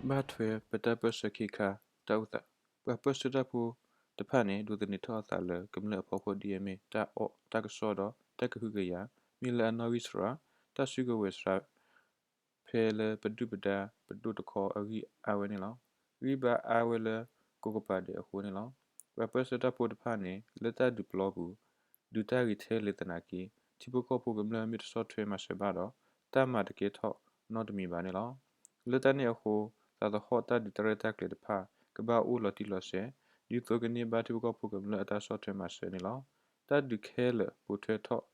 ဘၣ်ထွဲပတၢ်ပၢၢ်ဆၢခ့ခါတၢ်အိၣ်သး, ပှၤပၢၢ်ဆၢတၢ်ဖိတဖၣ်န့ၣ် ဒိးသန့ၤထီၣ်အသးလၢကမျၢၢ်အဖီခိၣ်ဒ်အမ့ၢ် တၢ်အီၣ်တၢ်ကစီၣ်ဒီးတၢ်ကဟုကယာ်, မ့ၢ်လၢအနီၣ်ဂံၢ်စှၤ, တၢ်စုကဝဲၤစှၤ ဖဲလၢပဒုၣ်ပဒါပဒိၣ်တခီအဂံၢ်အါဝဲန့ၣ်လီၤ. ဂံၢ်ဘါအါဝဲလၢကိးကပၤဒဲးအဃိန့ၣ်လီၤ. ပှၤပၢၢ်ဆၢတၢ်ဖိတဖၣ်န့ၣ် လၢတၢ်ဒုးပျီပူၤ ဒုးတၢ်ဂ့ၤထဲလဲၣ်သနာ်က့ ထံဖိကီၢ်ဖိကမျၢၢ်မ့ၢ်တဆီၣ်ထွဲမၤစၢၤဘၣ်ဒီး တၢ်မၤတကဲထီၣ်နီတမံၤဘၣ်န့ၣ်လီၤ. လၢတၢ်န့ၣ်အဃိ သးသဟီၣ်တၢ်ဒုးတၢ်ရဲၣ်တၢ်ကျဲၤတဖၣ် ကဘၣ်အိၣ်လီၤတံၢ်လီၤဆဲး ဒ်သိးကန့ၢ်ဘၣ်ထံဖိကီၢ်ဖိကမျၢၢ်အတၢ်ဆီၣ်ထွဲမၤစၢၤန့ၣ်လီၤ. တၢ်ဒုးခဲလၢာ်ပိာ်ထွဲထီၣ်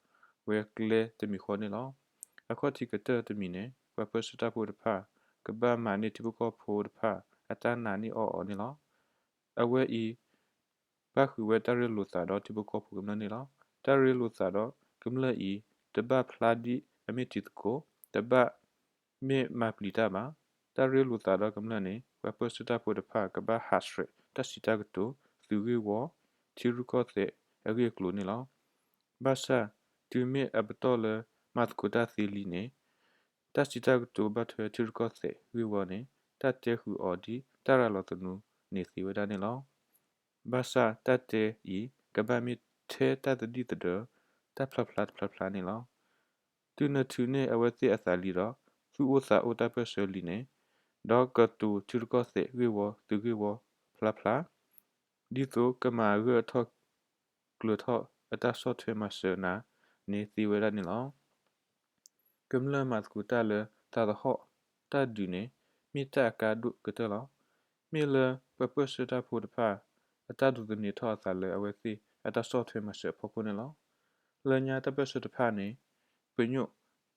ဝဲကျဲတမံၤဃီန့ၣ်လီၤ. အခီၣ်ထံးကတၢၢ်တမံၤန့ၣ် ပှၤပၢၢ်ဆၢတၢ်ဖိတဖၣ် ကဘၣ်မၤန့ၢ်ထံဖိကီၢ်ဖိတဖၣ်အတၢ်နာ်န့ၢ်အီၣ်အီၤန့ၣ်လီၤ. အဝဲအံၤ ပၣ်ဃုာ်ဝဲတၢ်ရ့လိာ်သးဒီးထံဖိကီၢ်ဖိကမျၢၢ်န့ၣ်လီၤ. တၢ်ရ့လိာ်သးဒီးကမျၢၢ်အံၤ တဘၣ်ဖျါဒ်အမ့ၢ်တံၤသကိး, တဘၣ်မ့ၢ်မၤပျံၤတၢ်ဘၣ်. တၢ်ရ့လိာ်သးဒီးကမျၢၢ်န့ၣ် ပှၤပၢၢ်ဆၢတၢ်ဖိတဖၣ် ကဘၣ်ဟးဆှဲးတၢ်စံးတၢ်ကတိၤ သုးဂ့ၢ်ဝီ, ထံရူၢ်ကီၢ်သဲးအဂ့ၢ်အကျိၤန့ၣ်လီၤ. ဘၣ်ဆၣ် တုၤမ့ၢ်အပတီၢ်လၢမၤသကိးတၢ်သ့လံန့ၣ် တၢ်စံးတၢ်ကတိၤဘၣ်ထွဲထံရူၢ်ကီၢ်သဲးဂ့ၢ်ဝီန့ၣ် တၢ်တဲဃုာ်အီၤဒ်တၢ်ရၤလီၤသနူန့ၣ်သ့ဝဲဒၣ်န့ၣ်လီၤ. ဘၣ်ဆၣ်တၢ်တဲအံၤ ကဘၣ်မ့ၢ်ထဲတၢ်သဒံၣ်သဒၢ တၢ်ဖျါဖျါတဖျါဖျါန့ၣ်လီၤ. တုၤနထုးန့ၢ်အဝဲသ့ၣ်အသးလံဒီး သူၣ်အိၣ်သးအိၣ်တၢ်ပၢၢ်ဆၢလံန့ၣ် ဒီးကတိၤထံရူၢ်ကီၢ်သဲးဂ့ၢ်ဝီသုးဂ့ၢ်ဝီဖျါဖျါ ဒ်သိးကမၤဂၢၢ်ထီၣ်ကျၢၤထီၣ်အတၢ်ဆီၣ်ထွဲမၤစၢၤနၤန့ၣ်သ့ဝဲဒၣ်န့ၣ်လီၤ. ကမျၢၢ်မၤသကိးတၢ်လၢသးသဟီၣ်တၢ်ဒုးန့ၣ် မ့ၢ်တၢ်အကါဒိၣ်ကတၢၢ်လီၤ. မ့ၢ်လၢပှၤပၢၢ်ဆၢတၢ်ဖိတဖၣ် အတၢ်ဒိးသန့ၤထီၣ်အသးလၢအဝဲသ့ၣ်အတၢ်ဆီၣ်ထွဲမၤစၢၤအဖီခိၣ်န့ၣ်လီၤ. လၢညါတၢ်ပၢၢ်ဆၢတဖၣ်န့ၣ် ပညိၣ်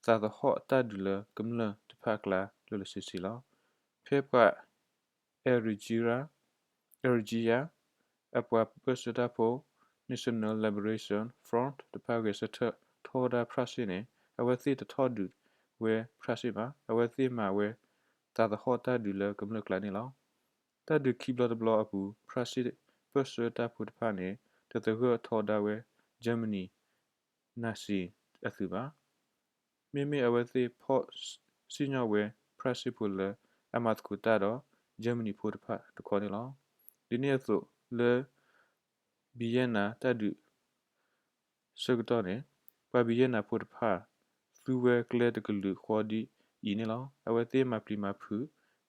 သးသဟီၣ်တၢ်ဒုးလၢကမျၢၢ်တဖၣ်အကျါလၢာ်လၢာ်ဆ့ဆ့လီၤ. ဖဲပှၤ Eritrea, Eritrea အပှၤပၢၢ်ဆၢတၢ်ဖိ National Liberation Front တဖၣ်ဂဲၤဆၢထၢၣ်ထီဒါဖြၣ်စ့ၣ်န့ၣ် အဝဲသ့ၣ်တထီၣ်ဒုးဝဲဖြၣ်စ့ၣ်ဘၣ်. အဝဲသ့ၣ်မၤဝဲသးသဟီၣ်တၢ်ဒုးလၢကမျၢၢ်ကျါန့ၣ်လီၤ. တၢ်ဒုးခံဘျီတဘျီအပူၤ ဖြၣ်စ့ၣ်ပၢၢ်ဆၢတၢ်ဖိတဖၣ်န့ၣ် တသဂၢၢ်ထီဒါဝဲ Germany Nazi အသုးဘၣ်. မ့မ့ၢ်အဝဲသ့ၣ်ဖီၣ်စံၣ်ညီၣ်ဝဲ ဖြၣ်စ့ၣ်ဖိလၢ အမၤသကိးတၢ်ဒီး Germany ဖိတဖၣ်တခီန့ၣ်လီၤ. ဒ်န့ၣ်အသိးလၢ Vienna တၢ်ဒုးဆၢကတီၢ်န့ၣ် ပှၤ Vienna ဖိတဖၣ် သူဝဲကျဲတကလုာ်ဃီဒ်အံၤန့ၣ်လီၤ. အဝဲသ့ၣ်မၤပျံၤမၤဖုး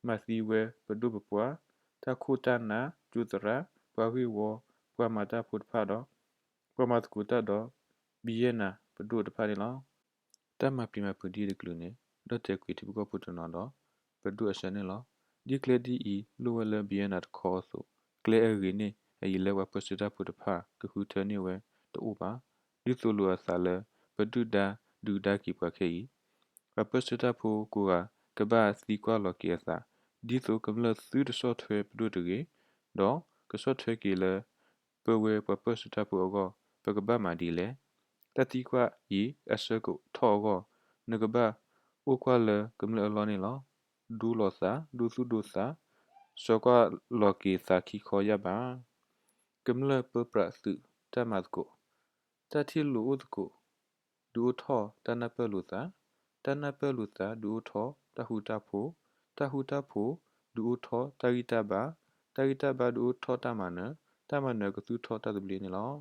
မၤသံဝဲပဒိၣ်ပပှၢ်, တၢ်ခိၣ်တၢ်နၢ်, ကၠိသရၣ်, ပှၤဂ့ၢ်ဝီ, ပှၤမၤတၢ်ဖိတဖၣ်ဒီး ပှၤမၤသကိးတၢ်ဒီး Vienna ပဒိၣ်တဖၣ်န့ၣ်လီၤ. တၢ်မၤပျံၤမၤဖုးဒ်အံၤတကလုာ်န့ၣ် ဒီၣ်တဲာ်ကွံာ်ထံဖိကီၢ်ဖိတနီၤဒီး ပဒိၣ်အဆၢန့ၣ်လီၤ. ဒ်ကျဲဒ်အံၤ လိၣ်ဝဲလၢ Vienna တခီအသိး ကျဲအဂ့ၤန့ၢ်အအံၤလၢပှၤပၢၢ်ဆၢတၢ်ဖိတဖၣ် ကဃုထၢန့ၢ်ဝဲတအိၣ်ဘၣ်. ဒုးသိၣ်လိအသးလၢ ပဒုၣ်ဒါဒုးဒါက့ၤပှၤခဲအံၤ ပှၤပၢၢ်ဆၢတၢ်ဖိကိးဂၤ ကဘၣ်သံကွၢ်လီၤက့ၤအသး ဒ်သိးကမျၢၢ်သုတဆီၣ်ထွဲပဒိၣ်တဂ့ၤ, ဒီးကဆီၣ်ထွဲက့ၤလၢ ပဝဲပှၤပၢၢ်ဆၢတၢ်ဖိအဂီၢ် ပကဘၣ်မၤဒ်လဲၣ်. တၢ်သံကွၢ်အံၤအဆၢကထီၣ်အဂီၢ် နကဘၣ်အိၣ်ကွၢ်လၢကမျၢၢ်အလီၢ်န့ၣ်လီၤ. ဒိလီၤသး, ဒိသူၣ်ဒိသး, စီၤကွၢ်လီၤက့ၤသးခံခီယၢ်ဘး. ကမျၢၢ်ပၢပြးသုးတၢ်မၤသကိး တၢ်ထံၣ်လိာ်အိၣ်သကိး ဒုးအိၣ်ထီၣ်တၢ်နၢ်ပၢၢ်လိာ်သး, တၢ်နၢ်ပၢၢ်လိာ်သး ဒုးအိၣ်ထီၣ်တၢ်ဃူတၢ်ဖိး, တၢ်ဃူတၢ်ဖိး ဒုးအိၣ်ထီၣ်တၢ်ဂံၢ်တၢ်ဘါ, တၢ်ဂံၢ်တၢ်ဘါ ဒုးအိၣ်ထီၣ်တၢ်မၤနၢၤ, တၢ်မၤနၢၤကသူၣ်ထီၣ်တၢ်သဘျ့န့ၣ်လီၤ.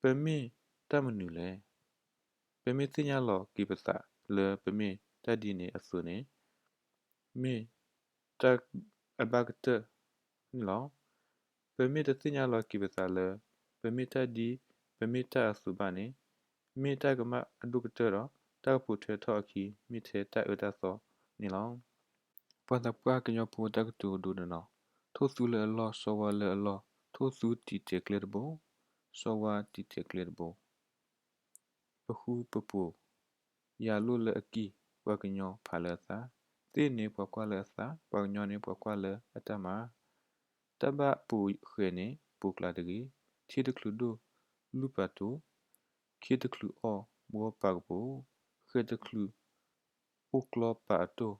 ပမ့ၢ်တၢ်မနုၤလဲၣ်. ပမ့ၢ်သ့ၣ်ညါလီၤက့ၤပသးလၢပမ့ၢ်တၢ်ဒ်န့ၣ်အသိးန့ၣ် မ့ၢ်တၢ်အဘၣ်ကတၢၢ်န့ၣ်လီၤ. ပမ့ၢ်တသ့ၣ်ညါလီၤက့ၤပသးလၢ ပမ့ၢ်တၢ်ဒ်ပမ့ၢ်တၢ်အသိးဘၣ်န့ၣ် မ့ၢ်တၢ်ကမၣ်အဒိၣ်ကတၢၢ်ဒီး တၢ်ကပိာ်ထွဲထီၣ်အခံ မ့ၢ်ထဲတၢ်အၢတၢ်သီန့ၣ်လီၤ. ပှၤသးပှၢ်ကညီဖိတၢ်ကတိၤဒိတနီၤ, ထိၣ်သူလၢအလီၢ် စီဝါလၢအလီၢ်, ထိၣ်သူတံာ်တဲာ်ကျဲတဘိ, စီဝါတံာ်တဲာ်ကျဲတဘိ. ပဃူပဖိး ယၤလိၣ်လၢအကံၢ်, ပှၤကညီဖးလၢအသး, သ့ၣ်န့ၣ်ပှၤကွၢ်လၢအသး, ပှၤကညီန့ၣ်ပှၤကွၢ်လၢအတၢ်မၤ. တၢ်ဘၣ်ပိာ်ဃဲၤန့ၣ် ပိာ်ကျါတဂ့ၤ, ထံတချုးဒိၣ်လူၢ်ပာ်တိၤ, ခ့တချုးအီၣ်ဘှီပာ်ကပိၤ, ဃဲၤတချုး အိၣ်ကျီပာ်အတိၢ်,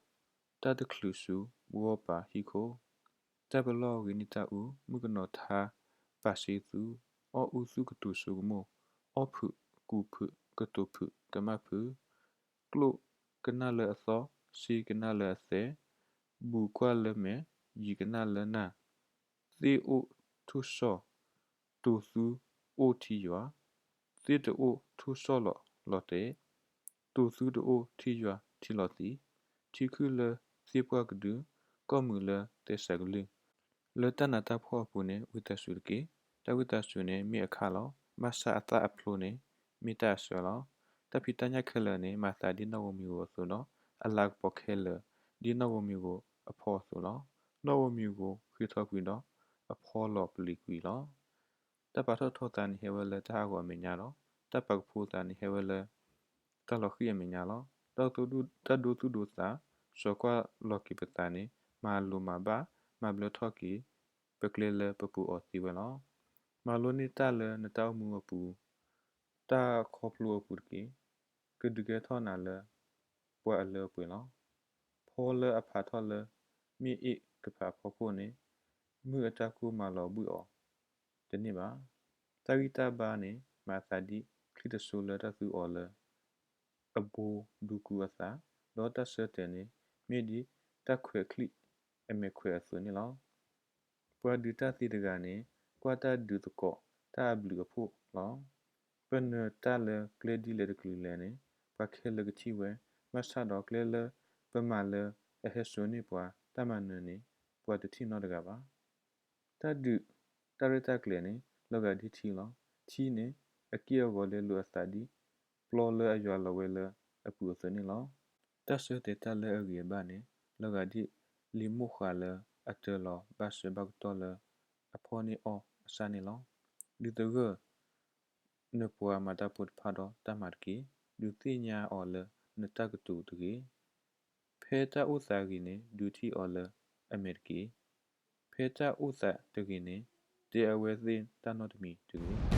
တၢ်တချုးစူၤ ဘှီပာ်ဟံၣ်ခိၣ်, တၢ်ပလီၢ်ဂ့ၤန့ၢ်တၢ်အူ, မုၣ်ကနီၤထါပာ်စ့သူ, အီၣ်အူသူၣ်ကတိၤစိကမိၣ်, အီၣ်ဖုးကူးဖုး ကတိၤဖုးကမၣ်ဖုး, ကျိၣ်ကနၣ်လၢအသီၣ်, စ့ကနၣ်လၢအသဲ, ဘူးကွၢ်လၢမဲာ်, ယံၤကနၣ်လၢနၢ်, သ့ၣ်အိၣ်ထိၣ်စီၣ်, တိၢ်သူအိၣ်ထံယွၤ, သ့ၣ်တအိၣ်ထိၣ်စီၣ်လီၤတဲာ်, တိၢ်သူတအိၣ်ထံယွၤထံလီၤသံ, ထံခုၣ်လၢသ့ၣ်ပှၢ်ကဒု, ကီၢ်မုာ်လၢသဲစးကလုၢ်, လၢတၢ်နးတၢ်ဖှီၣ်အပူၤန့ၣ် ဝံသးစူၤတက့ၢ်. တၢ်ဝံသးစူၤန့ၣ် မ့ၢ်အခၣ်လီၤ. ဘၣ်ဆၣ်အသၣ်အဖျိန့ၣ် မ့ၢ်တၢ်အဆၢလီၤ. တၢ်ဖံးတၢ်ညၣ်ခဲလၢာ်န့ၣ် မၤသးဒ်နီၣ်ဧိၤမံၤဧိၤအသိးဒီး အလၤကပီၤခဲလၢာ် ဒ်နီၣ်ဧိၤမံၤဧိၤအဖီအသိးလီၤ. နီၣ်ဧိၤမံၤဧိၤဃ့ထီၣ်ကွံာ်ဒီး အဖီလီၤပျံၤကွံာ်လီၤ. တၢ်ပာ်ထီၣ်ထီသးန့ၣ်ဟဲဝဲလၢတၢ်ဟးဂီၤအမဲာ်ညါဒီး တၢ်ပာ်ကဖိသးန့ၣ်ဟဲဝဲလၢ တၢ်လီၤဃံၤအမဲာ်ညါလီၤ. တၢ်ဒိသူၣ်ဒိသး စိာ်ကွၢ်လီၤက့ၤပသးန့ၣ် မၤလိာ်မၤဘၣ် မၤဘျၢထီၣ်က့ၤ ပကျဲလၢပပူၤအီၤသ့ဝဲလီၤ. မၤလိန့ၢ်တၢ်လၢနတၢ်အိၣ်မူအပူၤ တၢ်ခီဖျိအပူၤတက့ၢ်. ကဒုးကဲထီၣ်နၤလၢ ပှၤအလၢအပှဲၤလီၤ. ဖီလၢအဖးထီၣ်လၢ မ့ၣ်အ့ၣ်ကဖးအဖီခိၣ်န့ၣ် မုၢ်အတၢ်ကိၢ်မၤလီၤဘှံးအီၤတန့ၢ်ဘၣ်. တၢ်ဂံၢ်တၢ်ဘါန့ၣ် မၤသးဒ် ချံၣ်တစိလၢတၢ်သူအီၤလၢ အဘိဒူကူအသး, ဒီးတၢ်ဆၢတဲာ်န့ၣ် မ့ၢ်ဒ်တၢ်ခွဲးချံၣ်အမဲာ်ခွဲးအသိးန့ၣ်လီၤ. ပှၤဒုးတၢ်သ့တဂၤန့ၣ် ကွၢ်တၢ်ဒုးသကိးတၢ်အဘျုးအဖှိၣ်လီၤ. ပနၢၤတၢ်လၢကျဲဒ်လဲၣ်တကလုာ်လဲၣ်န့ၣ် ပှၤခဲလၢာ်ကထံၣ်ဝဲ, ဘၣ်ဆၣ်ဒီးကျဲလၢပမၤလၢအဟဲစိာ်န့ၢ်ပှၤတၢ်မၤနၢၤန့ၣ် ပှၤတထံၣ်နီတဂၤဘၣ်. တၢ်ဒုးတၢ်ရဲၣ်တၢ်ကျဲၤန့ၣ် လီၤဂာ်ဒ်ထံလီၤ. ထံန့ၣ် အက့ၢ်အဂီၤလဲလိာ်အသးဒ် ပျီလၢအယွၤလီၤဝဲလၢအပူၤအသိးန့ၣ်လီၤ. တၢ်ဆၢတဲာ်တၢ်လၢအဂ့ၤအဘၣ်န့ၣ် လီၤဂာ်ဒ်လံာ်မိၢ်ဃာ်လၢအတၢၤလီၤဘၣ်ဆၢဘၣ်ကတီၢ်လၢ အဖီၣ်န့ၢ်အီၣ်အဆၣ်န့ၣ်လီၤ. ဒုးသဂၢၢ် နပှၤမၤတၢ်ဖိတဖၣ်ဒီးတၢ်မၤတက့ၢ်. ဒုးသ့ၣ်ညါအီၤလၢနတၢ်ကတိၤတဂ့ၤ. ဖဲတၢ်အိၣ်သးဂ့ၤန့ၣ် ဒုးထံၣ်အီၤလၢအမဲာ်တက့ၢ်. ဖဲတၢ်အိၣ်သးတဂ့ၤန့ၣ် တဲအဝဲသ့ၣ်တၢ်နီတမံၤတဂ့ၤ.